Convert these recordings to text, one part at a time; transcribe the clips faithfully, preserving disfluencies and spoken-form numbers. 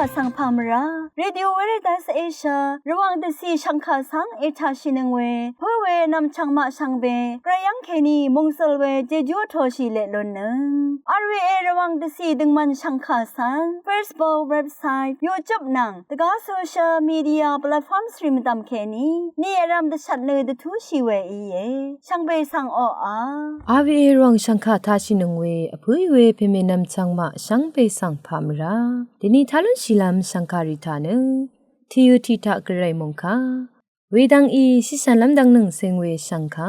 Vsvng pà mvrá Radio Veritas Asia Rvwàng dvcì shv̀ngkà svng ètàshìnøng we pǿ we nv̀mchv̀ng maq shvngbe Gvray yv́ng kèní mòngsøl we jejú vtōshì leq lunnøng. R V A Rvwàng dvcì døngmvn shv̀ngkà svng Facebook, website, YouTube nvng dvgá social media platforms rì mvdv̀m kèní ni vrv̄m dvshvt nø dvtúshì we íe. Shvngbe svng oqà R V A Rvwàng shv̀ngkà tashìnøng we vpǿì we pèmè nv̀mchv̀ng maq shvngbe svng pà mvrá dèni tá lúnshìlv́m shv̀ngkà rì taq nø tìyø tiq taq Gvray mòngkà wedvng í shìshv̀nlv́m dvngnøng ceng we shv̀ngkà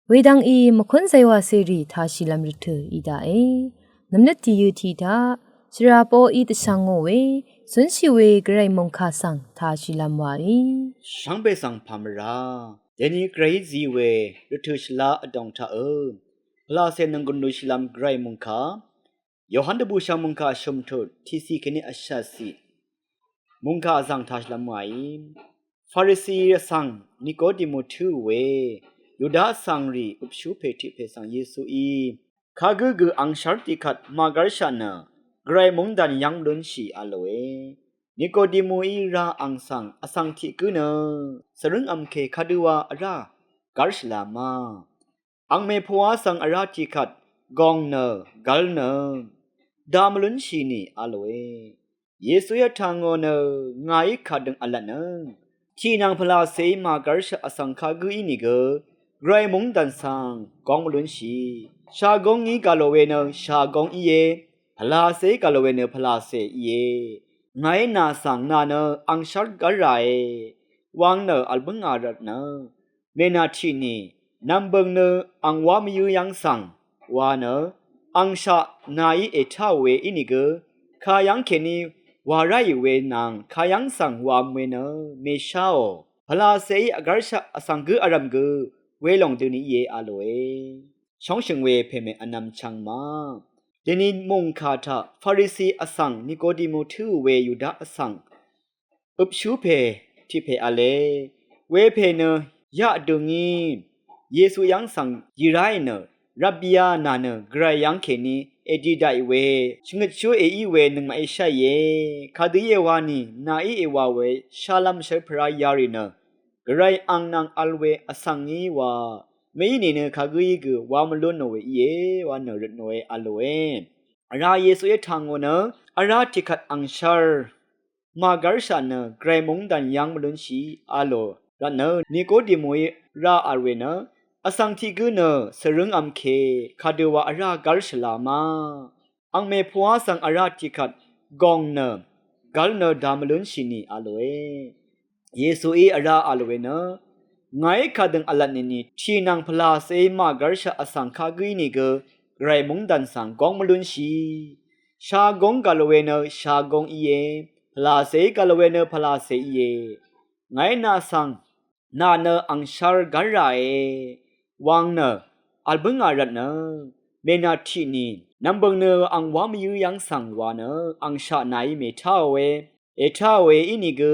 wedvng í mvkún zaywà cèrì tashìlv́m rvtø̀ í daqe. Nv̀mnøt tìyø tiq taq shvrà poqí dvshvng ngò we zúnshì we Gvray mòngkà svng tashìlv́m waí shvngbe svng pà mvrá dèni Gvrayí zi we rvtø̀ shvlá vdòng taqø pvlacè nònggùn lushìlv́m Gvray mòngkà Yohan dvbùshv̀ng mòngkà shø̀mtut tiqciq kèní vshvtciq mòngkà vzv̀ng tashìlv́m waí Farisi vsvng Nikodemu tǿò we Yuda vsvng rì øpshú pè tiq pè svng Yesuí kagǿ gø angshv́r tiqkvt màgv́rshaq nø Gvray móngdàn yv́ng mvlúnshì a lòe. Nikodemuí rā ang svng vsvng tiq gǿ nø svrǿng vmke kadøwa vrá gv́r shvla ma. Ang mèpvwá svng vrá tiqkvt gòng nø gv́l nø da mvlúnshì nì a lòe. Yesuí vtà ngò nø ngàí kadøng v̄lvtnøng tiq nvng pvlacèí màgv́rshaq vsvng kagǿ ínìgø Gvray móngdàn svng góng mvlúnshì. Shagóng í gà lò we nø shagóng íe, pvlacèí gà lò we nø pvlacè íe. Ngàí nà svng nà nø angshv́r gv́l ràe wang nø vl bǿngà rvtnø mènà tiq nì nv̀mbø̀ng nø ang wá mvyǿ yv́ng svng wa nø angshaq nàí ètáò we ínìgø kayv́ng kèní wà ráì we nvng kayv́ng svng wà mwe nø mèsháò. Pvlacèí vgv́rshaq vsvng gǿ vrv̀m gø welòng døni íe a lòe. Shóngshø̀ng we pèmè vnvm chvng ma. Dèni mòngkà taq Farisi vsvng Nikodemu tǿò we Yuda vsvng øpshú pè tiq pè v̄le. Wepè nø yaq døngí Yesu yv́ng svng yì ráì nø, Rabbi a, nà nø Gvray yv́ng kèní èdi daqì we shvngøtshú èí we nøngmaqí sháìe. Kadø íe wa nì nàí èwà we shálv́m shv́rpvrá yarì nø Gvray ang nvng vl we vsvng í wa mèí nìnø kagǿí gø wa mvlún nò we íe wa nø røt nòe a lòe. Vrá Yesuí vtà ngò nø vrá tiqkvt angshv́r màgv́rshaq nø Gvray móngdàn yv́ng mvlúnshì a lò rvtnø Nikodemuí rā vl we nø vsvng tiq gǿ nø svrǿng vmke kadøwa vrá gv́r shvla ma. Ang mèpvwá svng vrá tiqkvt gòng nø gv́l nø da mvlúnshì nì a lòe. Yesuí vrá a lò we nø ngàí kadøng v̄lvt nìni tiq nvng pvlacèí màgv́rshaq vsvng kagǿ ínìgø Gvray móngdàn svng góng mvlúnshì. Shagóng gà lò we nø shagóng íe, pvlacèí gà lò we nø pvlacè íe. Ngàí nà svng nà nø angshv́r gv́l ràe wang nø vl bǿngà rvtnø mènà tiq nì nv̀mbø̀ng nø ang wá mvyǿ yv́ng svng wa nø angshaq nàí mètáòe. Ètáòe ínìgø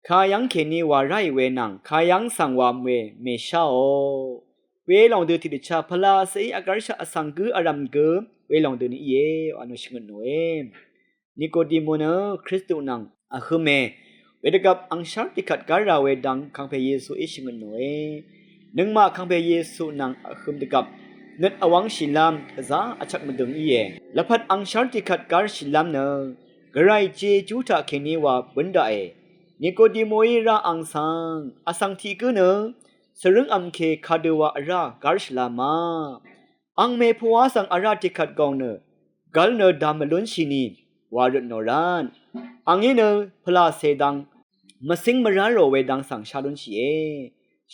kayv́ng kèní wà ráì we nvng kayv́ng svng wa mwe mèsháò. Welòng dø tiqdvchá pvlacèí vgv́rshaq vsvng gǿ vrv̀m gø welòng døni íe wa nø shvngøt nòe. Nikodemu nø Kristu nvng vhøme wedvgvp angshv́r tiqkvt gv́l rà we dang kangpè Yesuí shvngøt nòe. Nøngmaq kangpè Yesu nvng vhøm dvgvp nøt vwv́ngshìlv́m gvzá vchvk mvdøng íe. Lvpat angshv́r tiqkvt gv́lshìlv́m nø Gvray jejú taq kèní wa bǿn daqe. Nikodemuí rá ang svng vsvng tiq gǿ nø svrǿng vmke kadøwa vrá gv́r shvla ma. Ang mèpvwá svng vrá tiqkvt gòng nø gv́l nø da mvlúnshì nì wa røt nò rvt. Angí nø pvlacè dang mvcíng mvrá rò we dang svng shá lúnshìe.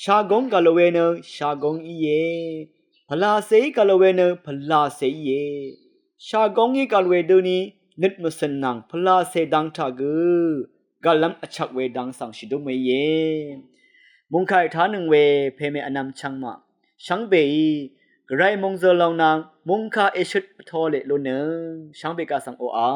Shagóng gà lò we nø shagóng íe. Pvlacèí gà lò we nø pvlacè íe. Shagóng í gà lò we døni nøt mvcø̀n nvng pvlacè dang taq gø gv̀llv́m vchvk we dang svng shvdúm we íe. Mungkà ètánøng we pèmè vnvm chvngmaq shvngbeí Gvray mòngzø̀l lòng nvng mungkà èshøt vtō leq lunnøng shvngbe kaq svng oqà.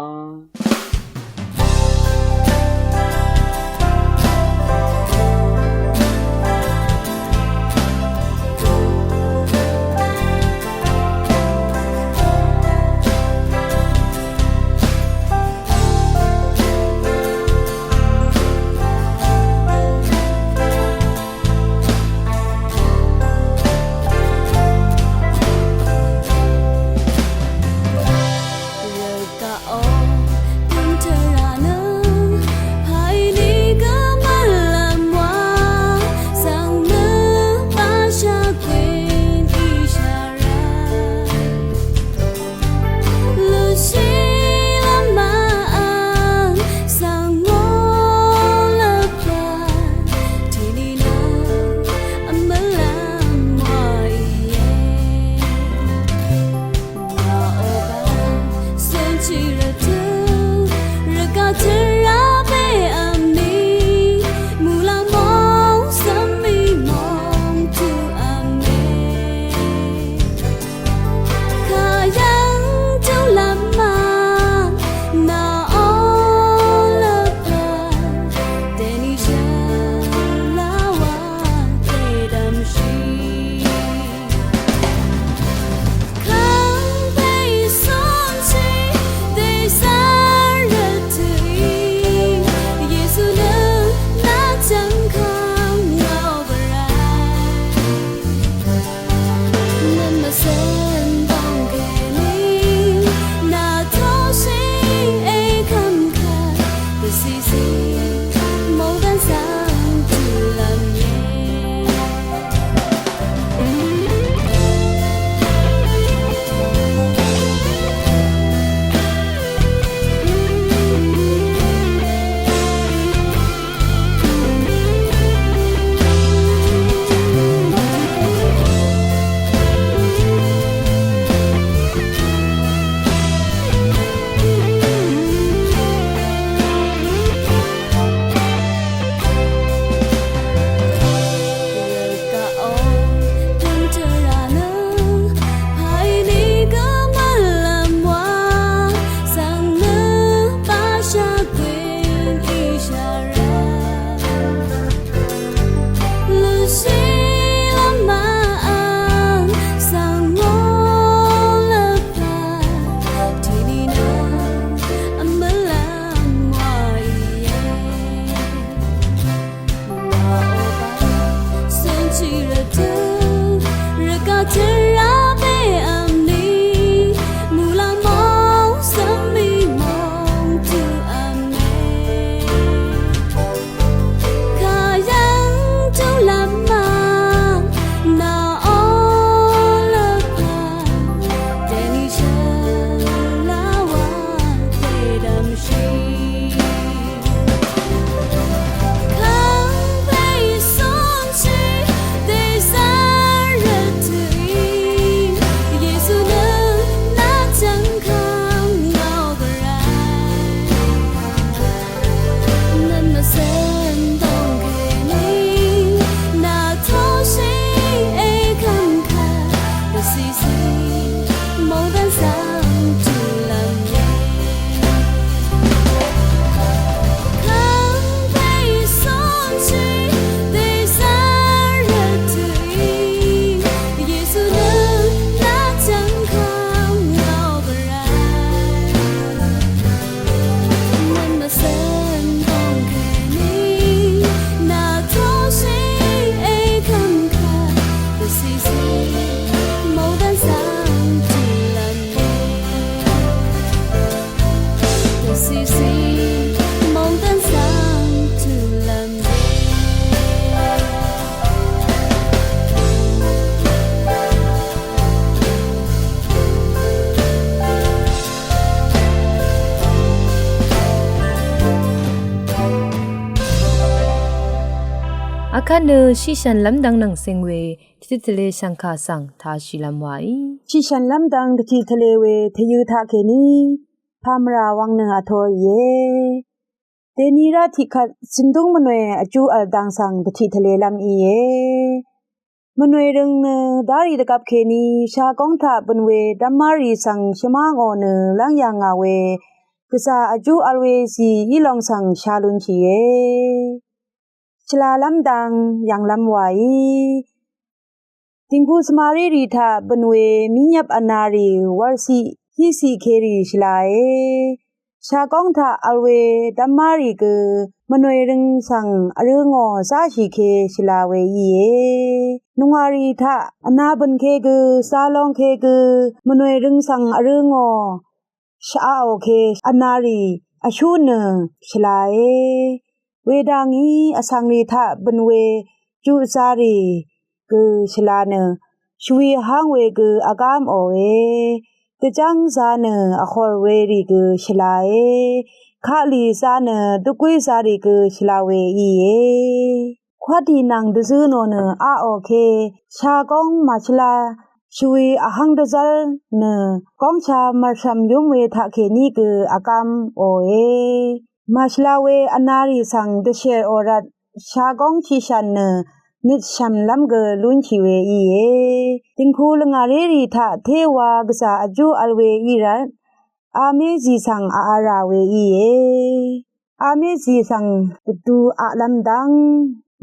Kvt nø shiqshv̀nlv́m dvng nvng seng we dvtiq tvle shv̀ngkà svng tāshìlv́m wàí. Shiqshv̀nlv́m dvng dvtiq tvle we tvyø̄ taqkèní pàmvrà wvng nø vtō íe. Dèni rá tiqkvt zø̀ndúng mvnòe vjú v̀l dang svng dvtiq tvlelv́m íe. Mvnòe røng nø dárì dvgvp kèní shagóng taq bø̀n we dv́má rì svng shvmá ngò nø lv́ng yà ngà we gvzà vjú v̀l we zì í long svng sha lúnshìe. Shvlalv́m dang yv̀nglv́m wàí. Dìngku svmarírì taq bø̀n we mínyvp vnarì wv̄lciq híciq kèrì shvlae. Shagóng taq vl we dv́márì gø mvnòe røng svng vrø̄ ngò záshì ke shvla we íe. Nungwàrì taq vna bø̀n ke gø zalong ke gø mvnòe røng svng vrø̄ ngò shvaqò ke vnarì vshú nø shvlae. Wedvngí vsvngrì taq bø̀n we juqzarì gø shvla nø shvwi vháng we gø vgámòe. Dvjv́ng za nø vhòr werì gø shvlae. Kaqlì za nø dvgwí zarì gø shvla we íe. Kwátì nvng dvzø̄ nò nø aqò ke shagóng màshvla shvwi vhv́ng dvzv́r nø góngsha mv̀rshv̀m yúm we taqkèní gø vgámòe. Màshvla we vnarì svng dvshèr ò rvt shagóng tiqshàn nø nøtshv̀mlv́m gø lúnshì we íe. Dìngku lvngàrérì taq téwa gvzà vjú vl we í rvt amé zì svng aqvrà we íe. Amé zì svng dvdu aqlv́m dv́ng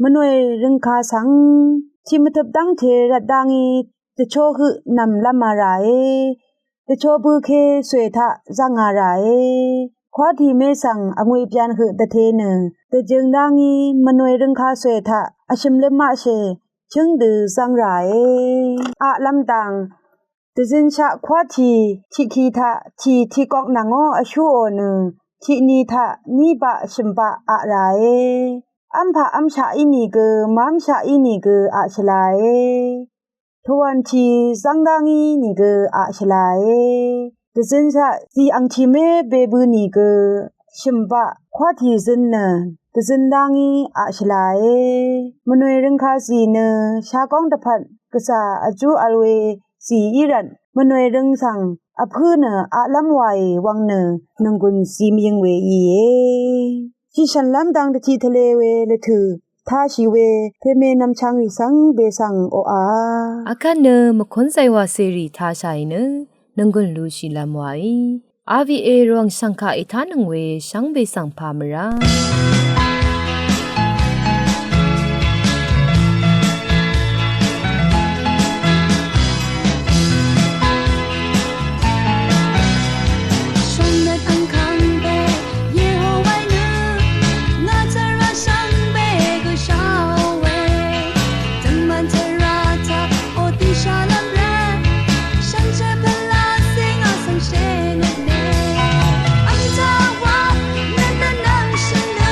mvnòe røngka svng tiq mvtøp dv́ngte rvt dá ngí dvchó høq nv̀mlv́m a ràe. Dvchó bø̄ ke svè taq zv́ngā ràe. Kwátì mé svng vngwe byan høq dvte nø dvjøng dá ngí mvnòe røngka svè taq vshø̀m lvmaqshè chǿng dø zv́ng ràe. Aqlv́m dang dvzønshaq kwátì tiqki taq tì tiqgok nvngó vshúò nø tiqni taq ní baq shø̀m baq aq ràe. V́mpaq v́mshaq ínìgø mvv́mshaq ínìgø aq shvlae. Tvwv̀n tì zv́ng dá ngí nìgø aq shvlae. Dvzønshaq zì ang tì mé bebø̄ nìgø shø̀m baq kwátì zøn nø dvzøn dá ngí aq shvlae. Mvnòe røngka zì nø shagóng dvpvt gvzà vjú vl we zì í rvt mvnòe røng svng vpǿ nø aqlv́m wàì wvng nø nònggùn zì mvyøng we íe. Tiqshv̀nlv́m dang dvtiq tvle we lvtø̀ tāshì we pème nvmchvng rì svng be svng oqà. Akvt nø mvkúnzay wàcèrì tāshàì nø nònggùn lushìlv́m wàí. R V A Rvwàng shv̀ngkà ètánøng we shvngbe svng pà mvrá. Shóngnøt angkangbe Yehowaí nø ngà tvrà shvngbe gø sháò we. Døngman tvrà taq otiq shálv́m rvt shvngshvt pvlacè ngà svng shènøt ne. V́m taq wa nøt dvnvng shø̀n nø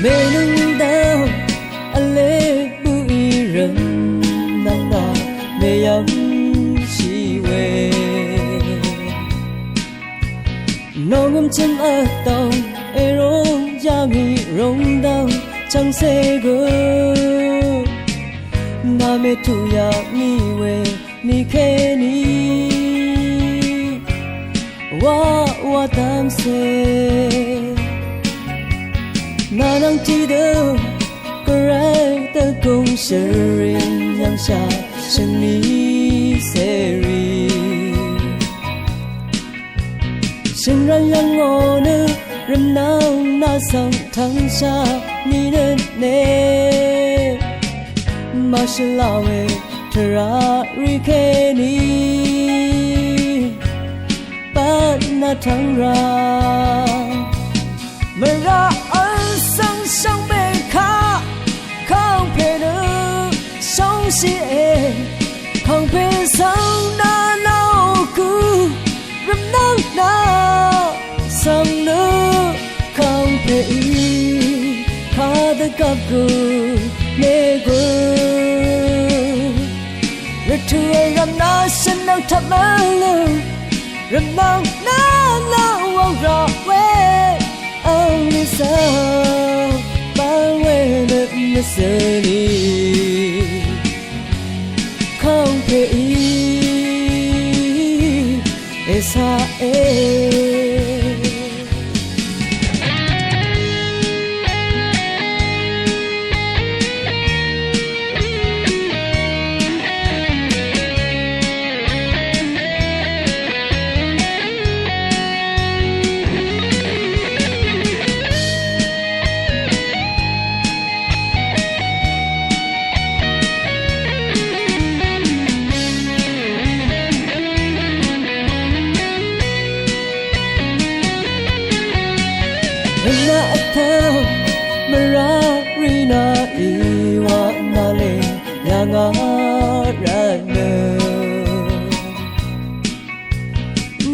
Bènøng dv́ng vle bø̀í rv̀m nvng nà mèyv̀ngshì we. Nòngø̀m chø̀m vtòng èròng yà ngì ròng dv́ng chv̀ngcè gø nà mètuq yà ngì we. Nìkèní wa wa dv́mcè nà nvng tiqdø gvray dvgùng shvring yv̀ngshà shvngni cèrì. Shø̀ngrv̀n yv̀ngò nø rv̀mnvng nà svng tvngshà nìnøt ne. Màshvla we tvrà rì kèní bvt nà tvng rà. Mvrà vl svng shvngbe kaq kàngpè nø shóngshìe. Kàngpè svng nà nà gø rv̀mnvng nà svng nø kàngpèí kadvgvp gø mègø. Rvtø̀ vrv̀m nà shvnvng tvp mvlø rv̀mnvng nà nà wvng rà we. Angni svng bv̀l we nøt mvsø̀lì kàngpèí èsà e. Rvna vtvng mvrà rì nà í wa nà lè yà ngà rvt nø.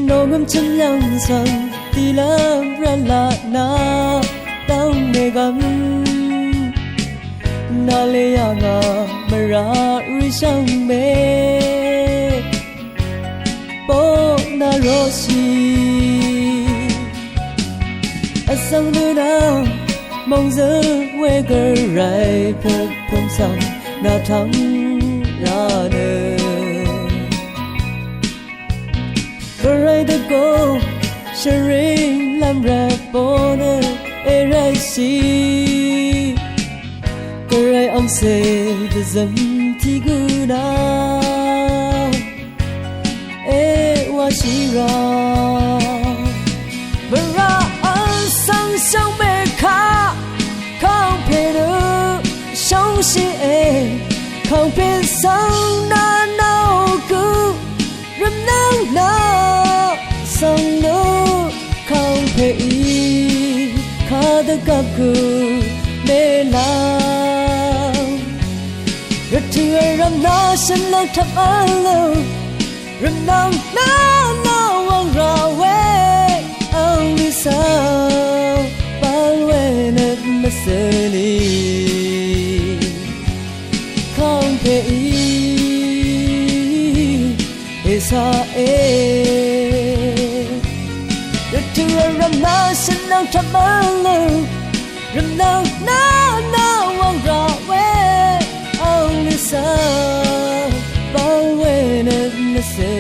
Nòngø̀m chø̀m yv̀ng svng tiqlv́m rvt laq nà dv́ng mègv̀m. Nà lè yà ngà mvrà rì shvngbe bó nà roshì. Vsvng nø nà mòngzø̀ng we gvray pø̀pø̀m svng nà tvng rà nø. Gvray dvgùng shvring lv́m rvt bó nø èrvtshì. Gvray angcè dvzø̀m tiq gø nà èwashì rà. Mvrà vl svng shvngbe kaq kàngpè nø shóngshìe. Kàngpè svng nà nà gø rv̀mnvng nà svng nø kàngpèí kadvgvp gø mèlv́m. Rvtø̀ vrv̀m nà shvnvng tvp vlø rv̀mnvng nà nà wvng rà we. Angni svng bv̀l we nøt mvsø̀lì kàngpèí èsà e. Rvtø̀ vrv̀m nà shvnvng tvp vlø rv̀mnvng nà nà wvng rà we. Angni svng bv̀l we nøt mvsø̀lì